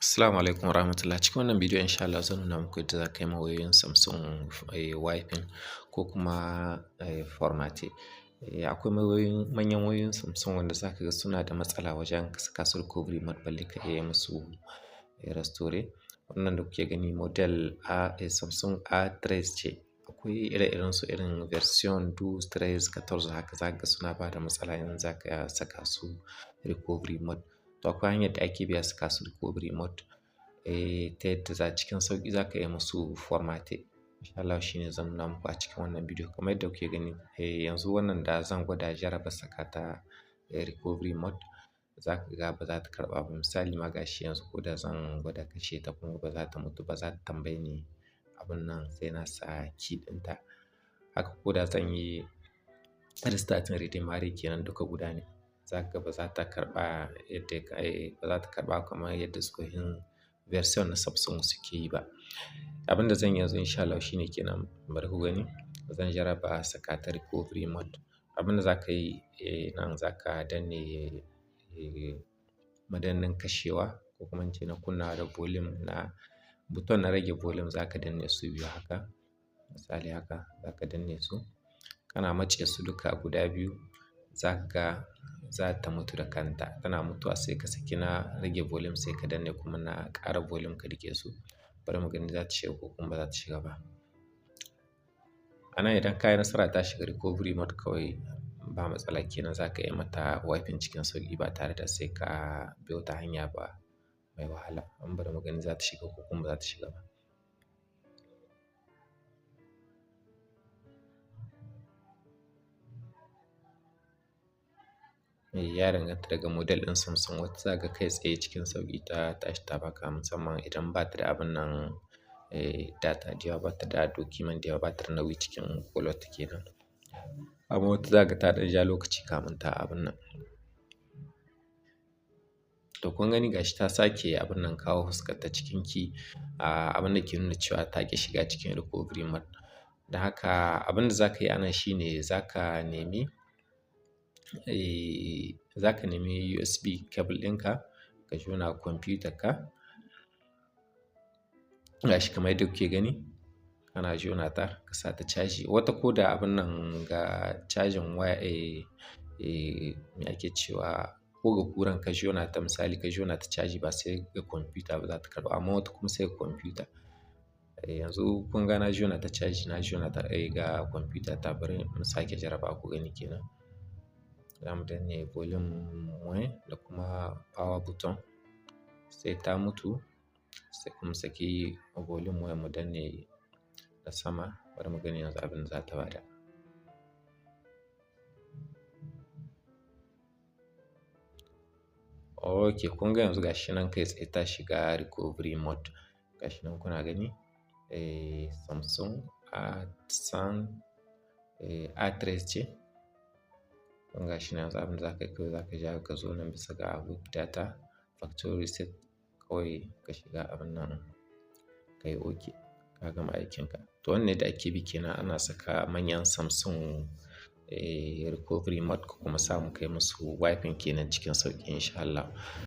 Assalamu alaikum warahmatullah. Cikin wannan bidiyo, insha Allah, zan nuna muku yadda za ka yi ma wayoyin Samsung wiping ko kuma format. Akwai wayoyin, manyan wayoyin Samsung wanda za ka ga suna da matsala wajen saka su recovery mode balle ka iya musu restore. Wannan da kuke gani model A, Samsung A13 ce. Akwai ire-iren su irin version 12, 13, 14, haka za ka ga suna ba da matsala in za ka saka su recovery mode. To, akwai hanyar da ake bi a saka su recovery mode, ta yadda za cikin sauƙi za ka iya musu format. Insha Allah shi ne zan nuna muku a cikin wannan bidiyo. Kamar yadda kuke gani, yanzu wannan da zan gwada jarraba saka ta recovery mode, za ka ga ba za ta karɓa ba. Misali ma, ga shi yanzu ko da zan gwada kashe ta kuma ba za ta mutu ba, za ta tambaye ni abun nan sai na sa key ɗinta. Haka ko da zan yi restarting, redémarrer kenan, duka guda ne. Za ka ga ba za ta karɓa yadda ba za ta karɓa kamar yadda tsohin version na Samsung suke yi ba. Abin da zan yi yanzu, insha Allah, shine kenan, bari ku gani. Zan jarraba saka ta recovery mode. Abin da za ka yi, nan za ka danne madannin kashewa ko kuma in ce na kunnawa da volume, na button na rage volume, za ka danne su biyu haka. Misali haka za ka danne su. Kana matse su duka guda biyu, za ka ga za ta mutu da kanta. Tana mutuwa sai ka saki na rage volume, sai ka danne kuma na ƙara volume ka riƙe su. Bari mu gani za ta shiga ko kuma ba za ta shiga ba. A nan idan ka yi nasara ta shiga recovery mode, kawai ba matsala kenan, za ka iya mata wiping cikin sauƙi ba tare da sai ka bi wata hanya ba mai wahala. Amma bari mu gani za ta shiga ko kuma ba za ta shiga ba. Ya danganta daga model ɗin Samsung. Wata za ka ga kai tsaye cikin sauƙi ta tashi ta baka, musamman idan ba ta da abun nan, data da yawa, ba ta da document da yawa, ba ta da nauyi cikin ƙwaƙwalwarta kenan. Amma wata za ka ga ta ɗan ja lokaci kamun ta abun nan. To, kun gani, gashi ta sake abun nan, kawo fuskarta cikin key, abun da ke nuna cewa ta ƙi shiga cikin recovery mode. Don haka abin da za ka yi a nan shine za ka nemi USB cable ɗinka ka jona kwamfutar ka. Gashi kamar yadda kuke gani, kana jona ta, ka sa ta caji. Wata ko da abun nan ga cajin waya, me ake cewa, ko ga kuran ka jona ta, misali ka jona ta caji, ba sai ga kwamfuta ba, za ta karɓa, amma wata kuma sai ga kwamfuta. Yanzu kun ga na jona ta caji, na jona ta ga kwamfuta ta. Bari mu sake jarrabawa ku gani kenan. Za mu danne volume moins da kuma power button sai ta mutu, sai kuma saki volume moins mu danne na sama. Bari mu gani yanzu abin da za ta bada. Ok, kun ga yanzu gashi nan kai tsaye ta shiga recovery mode. Gashi nan kuna gani, Samsung A13 ce. Kun ga shi nan, yanzu abin da za ka yi kawai, za ka ja ka zo nan bisa ga wipe data, factory reset, kawai ka shiga abun nan ka yi ok, ka gama aikinka. To, wannan yadda ake bi kenan ana saka manyan Samsung recovery mode ko kuma samu kai musu wiping kenan cikin sauƙi, insha Allah.